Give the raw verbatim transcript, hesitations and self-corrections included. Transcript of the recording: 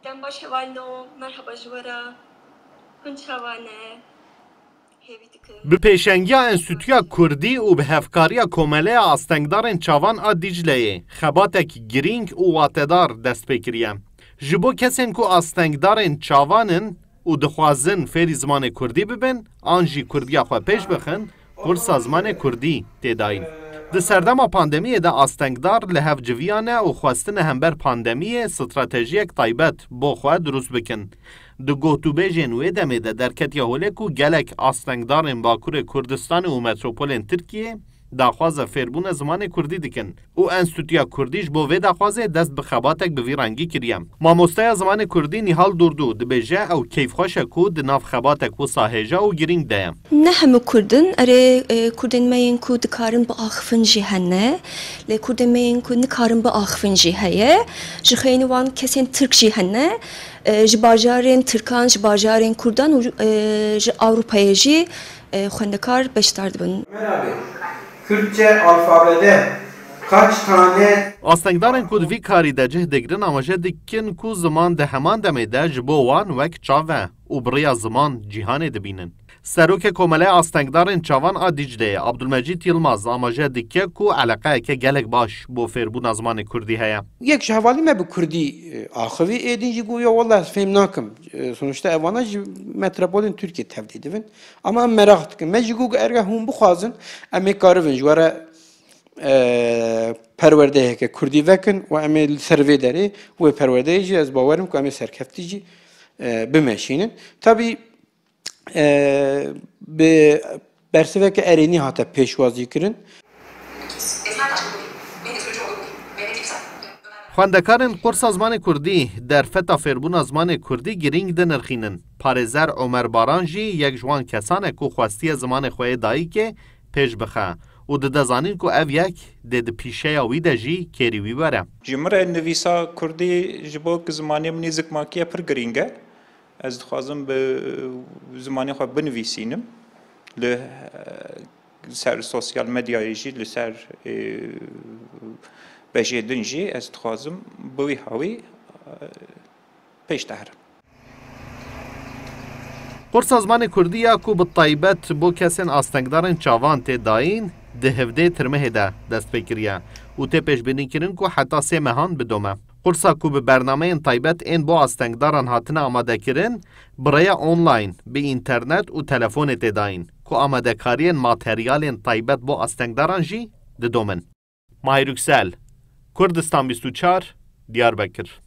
Dem baş hevalno, merheba ji we re. Hûn çawa ne? Hêvî dikim. Bi pêşengiya Enstîtuya Kurdî û bi hevkariya Komeleya Astengdarên Çavan a Dîcleyê xebatek girîng û watedar dest pê kiriye. Ji bo kesên ku astengdarên çavan in û dixwazin fêrî zimanê Kurdî bibin an jî Kurdiya xwe pêş bixin, kursa zimanê Kurdî tê dayîn. Di serdema pandemiyê de astengdar li hev civiyane û xwestine hember pandemiyê stratejiyek taybet bo xwe dirust bikin. Di gotûbêjên wê demê de derketiye holê ku gelek astengdarên Bakurê Kurdistanê û metropolên Tirkiyê daxwaza fêrbûna zimanê Kurdî dikin û Enstîtuya Kurdî ji bo vê daxwazê dest bi xebatek bi vî rengî kiriye. Mamosteya zimanê Kurdî Nîhal Dûrdû dibêje ew keyfxweş e ku di nav xebatek wisa hêja û girîng de ye. Ne hemû Kurd in, erê, e, Kurdên me yên ku dikarin biaxivin jî hene, lê Kurdên me yên ku nikarin biaxivin jî heye. Ji xeynî wan kesên Tirk jî hene, e, ji bajarên Tirkan, ji bajarên Kurdan û, e, ji Ewropayê jî, e, xwendekar beşdar dibin. Merhaba. Kürtçe alfabede kaç tane Astengdarên ku di vî karî de cih digirin amaje dikin ku ziman di heman demê de ji bo wan wek çav e û bi rêya ziman cîhanê dibînin. Serokê Komeleya Astengdarên Çavan a Dîcleyê Abdulmecîd Yilmaz amaje dike ku eleqeyeke gelek baş bo fêrbûna zimanê Kurdî heye. Yek ji hevalî me bi Kurdî e, axivî, êdî jî got ya wela ez fêm nakim. E, Sonuçta evana ji metropolên Tirkiyê tevlî dibin. Ama em meraq dikin. Me jî got erge hûn bixwazin, em ê karibin ji we re e, perwerdeyeke Kurdî vekin û em ê li ser vê derê wê perwerdeyê jî ez bawerim ku em ê serkeftî jî e, bimeşînin. Tabî e, bi bersiveke erênî hate pêşwazî kirin. Xwendekarên Qursa Zimanê Kurdî derfeta fêrbûna zimanê Kurdî girîng dinirxînin. Parêzer Omer Baran jî yek ji wan kesan e ku xwestiye zimanê xwe yê dayikê pêş bixe û dide zanîn ku ev yek dê di pîşeya wî de jî kêrî wî were. Ji min re nivîsa kurdî ji bo ku zimanê min ê zikmakî ye pir girîng e. Ez dixwazim bi zimanê xwe binivîsînim. Li ser sosyal medyayê jî, li ser bejê din jî ez dixwazim bi wî hawî pêş de herim. Qursa zimanê kurdî ya ku bi taybet bo kesên astengdarên çavan tê dayîn, di hevdê tirmehê de dest pê kiriye û tê pêşbînîkirin ku heta sê mehan bidome. Qursa ku bi bernameyên taybet ên bo astengdaran hatine amadekirin, bi rêya online, bi înternet û telefonê tê dayîn, ku amadekariyên materyalên taybet bo astengdaran jî didomin. Mahir Yüksel, Kurdistan bîst û çar, Diyarbekir.